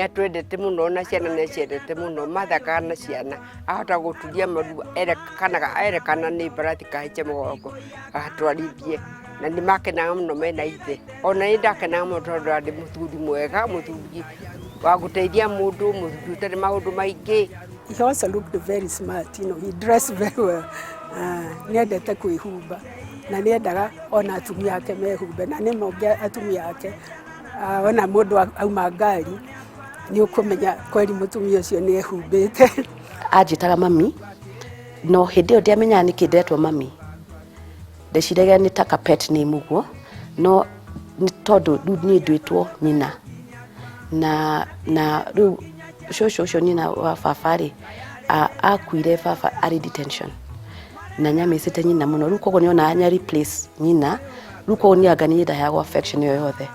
Atwendete mũno na ciana nĩ aciendete mũno, mathakaga na ciana, ahota gũturia maru erekana nĩ mbarathi kahaice mũgongo agatwarithie, na nĩ makenaga mũno mena ithe. Ona niĩ ndakenaga mũno tondũ arĩ mũthuri mwega, mũthuri wa gũteithia mũndũ, mũthuri ũtarĩ maũndũ maingĩ. He also looked very smart, he dressed very well. Nĩ endete kwĩhumba na nĩ endaga ona atumia ake mehumbe, na nĩ monge atumia ake ona mũndũ auma ngari nĩ ũkũmenya kweri mũtumia ũcio nĩ ehumbĩte. Anjĩtaga mami, no hĩndĩ ĩyo ndiamenyaga nĩkĩ ndetwo mami. Ndeciragia nĩ ta ka pet name ũguo, no nĩ tondũ rĩu niĩ nduĩtwo nyina na rĩu cũcũ ũcio nyina wa baba rĩ, akuire baba arĩ detention na nĩamĩcĩte nyina mũno. Rĩu koguo nĩonaga nĩ replace nyina. Rĩu koguo niĩ anga niĩ ndaheagwo affection ĩyo yothe.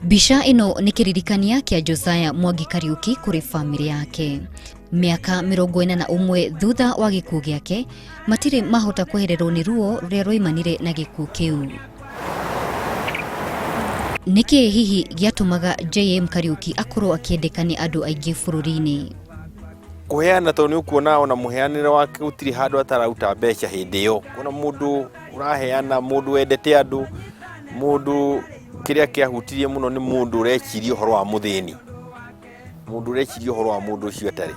Mbica ĩno nĩ kĩririkania kĩa Josiah Mwangi Kariuki kũrĩ bamĩrĩ yake. Mĩaka 41 thutha wa gĩkuũ gĩake, matirĩ mahota kwehererwo nĩ ruo rũrĩa rwaimanire na gĩkuũ kĩu. Nĩkĩ hihi gĩatũmaga JM Kariuki akorwo akĩendeka nĩ andũ aingĩ bũrũri-inĩ? Kũheana, tondũ nĩ ũkuona ona mũheanĩre wake gũtirĩ handũ atarauta mbeca hĩndĩ ĩyo. Kuona mũndũ ũraheana, mũndũ wendete andũ, mũndũ kĩrĩa kĩahutirie mũno nĩ mũndũ ũreciria ũhoro wa mũthĩni, mũndũ ũreciria ũhoro wa mũndũ ũcio atarĩ.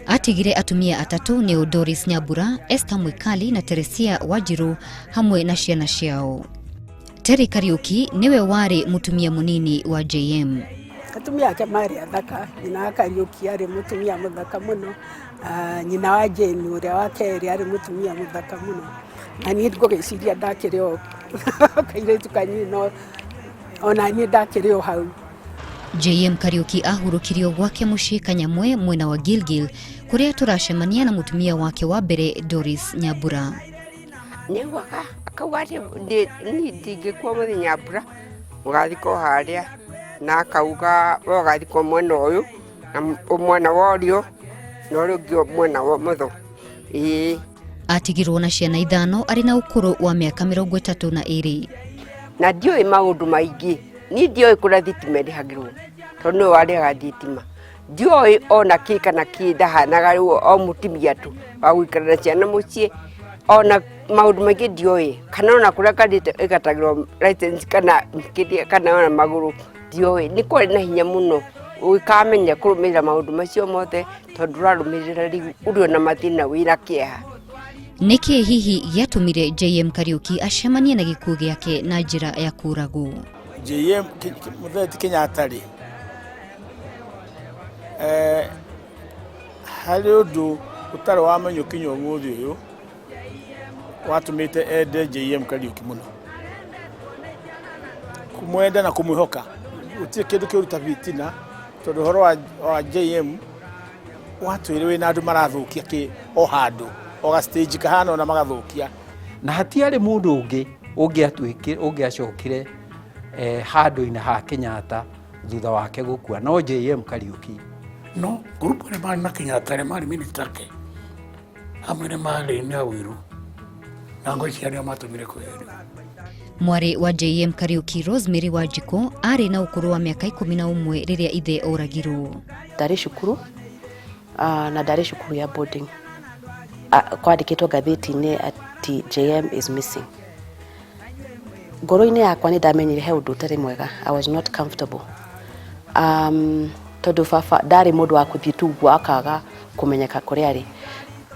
Atigire atumia atatũ, nĩo Doris Nyambura, Esther Mwikali na Teresia Wanjiru, hamwe na ciana ciao. Terry Kariuki nĩwe warĩ mũtumia mũnini wa JM. Atumia ake marĩ athaka. Nyina wa Kariuki arĩ mũtumia mũthaka mũno. Nyina wa Jane ũrĩa wa kerĩ arĩ mũtumia mũthaka mũno, na niĩ ngũgĩciria ndakĩrĩ o kairĩtu kanini, no ona niĩ ndakĩrĩ o hau. JM Kariuki ahurũkirio gwake mũciĩ Kanyamwe, mwena wa Gilgil, kũrĩa tũracemania na mũtumia wake wa mbere Doris Nyambura. Nĩaugaga akauga atĩ niĩ ndingĩkua mũthenya mbura, mũgathikwo harĩa, na akauga we ũgathikwo mwena ũyũ na mwena wa ũrĩo na ũrĩa ũngĩ mwena wa ũmotho, ĩĩ. Atigirwo na ciana ithano arĩ na ũkũrũ wa mĩaka 32. Na ndiũĩ maũndũ maingĩ, niĩ ndioĩ kũrĩa thitima ĩrĩhagĩrwo tondũ nĩwe warĩhaga thitima. Ndioĩ ona kĩ kana kĩ, ndahanaga rĩu o mũtumia tu wa gũikara na ciana mũciĩ, ona maũndũ maingĩ ndioĩ, kana ona kũrĩa ngari ĩgatagĩrwo license kana kĩrĩa kana ona magũrũ ndioĩ. Nĩ kwarĩ na hinya mũno ũgĩkamenya kũrũmĩrĩra maũndũ macio mothe tondũ ũrarũmĩrĩra rĩu ũrĩ ona mathĩna wĩna kĩeha. Nĩkĩ hihi gĩatũmire JM Kariuki acemanie na gĩkuũ gĩake na njĩra ya kũragwo? JM Mũthee ti Kenyatta rĩ, harĩ ũndũ ũtarĩ wamenywo kinya ũmũthĩ ũyũ watũmĩte ende JM Kariuki mũno, kũmwenda na kũmwĩhoka. Gũtirĩ kĩndũ kĩũru ta bitina, tondũ ũhoro wa JM watwĩre wĩna andũ marathũkia kĩ o handũ o ga stage kahana ona magathũkia. Na hatiarĩ mũndũ ũngĩ ũngĩatuĩkire ũngĩacokire handũ-inĩ ha Kenyatta thutha wake gũkua no JM Kariuki. No group arĩa marĩ na Kenyatta, arĩa marĩ minister ake amwe nĩ marĩ na ũiru na ngwĩciria nĩo matũmire kwĩherio. Mwarĩ wa JM Kariuki, Rosemary Wanjikũ, arĩ na ũkũrũ wa mĩaka 11 rĩrĩa ithe oragirwo. Ndarĩ cukuru, na ndarĩ cukuru ya boarding. Kwandĩkĩtwo ngathĩti-inĩ atĩ JM is missing. Ngoro-inĩ yakwa nĩ ndamenyire he ũndũ ũtarĩ mwega. I was not comfortable, tondũ baba ndarĩ mũndũ wa kũthiĩ tu ũguo akaga kũmenyeka kũrĩa arĩ.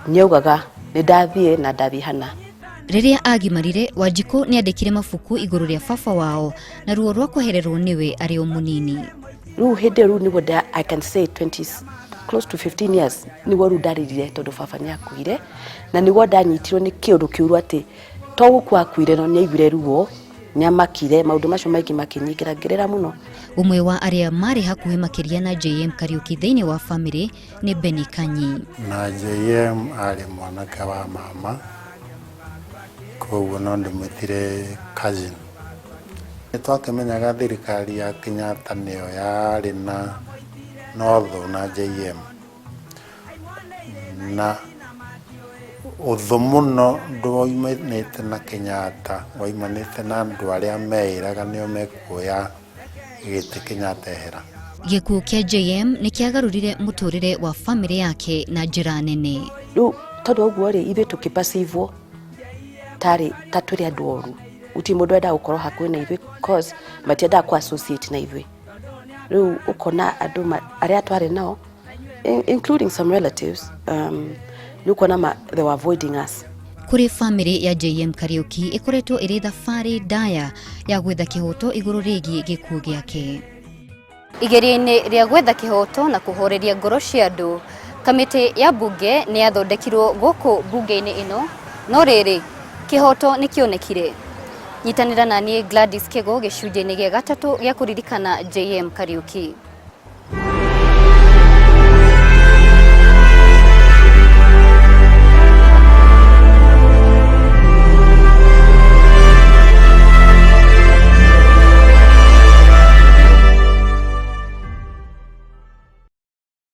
Nĩaugaga nĩ ndathiĩ na ndathiĩ hana. Rĩrĩa agimarire, Wanjikũ nĩ andĩkire mabuku igũrũ rĩa baba wao na ruo rwa kwehererwo nĩwe arĩ o mũnini. Rĩu hĩndĩ ĩyo rĩu nĩguo I can say 20 close to 15 years nĩguo rĩu ndarĩrire tondũ baba nĩ akuire, na nĩguo ndanyitirwo nĩ kĩũndũ kĩũru atĩ to gũkua akuire, no nĩ aiguire ruo, nĩ amakire, maũndũ macio maingĩ makĩnyingĩra, ngĩrĩra mũno. Ũmwe wa arĩa marĩ hakuhĩ makĩria na JM Kariuki thĩinĩ wa famĩlĩ nĩ Benny Kanyi. Na JM arĩ mwanake wa mama, koguo no ndĩmwĩtire cousin. Nĩ twakĩmenyaga thirikari ya Kenyatta nĩyo yarĩ na ũthũ na JM, na ũthũ mũno ndwoimanĩte na Kenyatta, waimanĩte na andũ arĩa meĩraga nĩo mekuoya gĩtĩ Kenyatta ehera. Gĩkuũ kĩa JM nĩ kĩagarũrire mũtũrĩre wa famĩlĩ yake na njĩra nene. Rĩu tondũ wa ũguo rĩ, ithuĩ tũkĩpacivwo tarĩ ta tũrĩ andũ oru, gũtirĩ mũndũ wendaga gũkorwo hakuhĩ na ithuĩ cause matiendaga kũ associate na ithuĩ. Rĩu ũkona andũ arĩa twarĩ nao, including some relatives, nĩ ũkuona they were avoiding us. Kũrĩ famĩlĩ ya JM Kariuki ĩkoretwo ĩrĩ thabarĩ ndaya ya gwetha kĩhoto igũrũ rĩgiĩ gĩkuũ gĩake. Igeria-inĩ rĩa gwetha kĩhoto na kũhoreria ngoro cia andũ, kamĩtĩ ya mbunge nĩ yathondekirwo gũkũ mbunge-inĩ ĩno, no rĩrĩ, kĩhoto nĩ kĩonekire? Nyitanĩra na niĩ Gladys Kego gĩcunjĩ-inĩ gĩa gatatũ gĩa kũririkana JM Kariuki.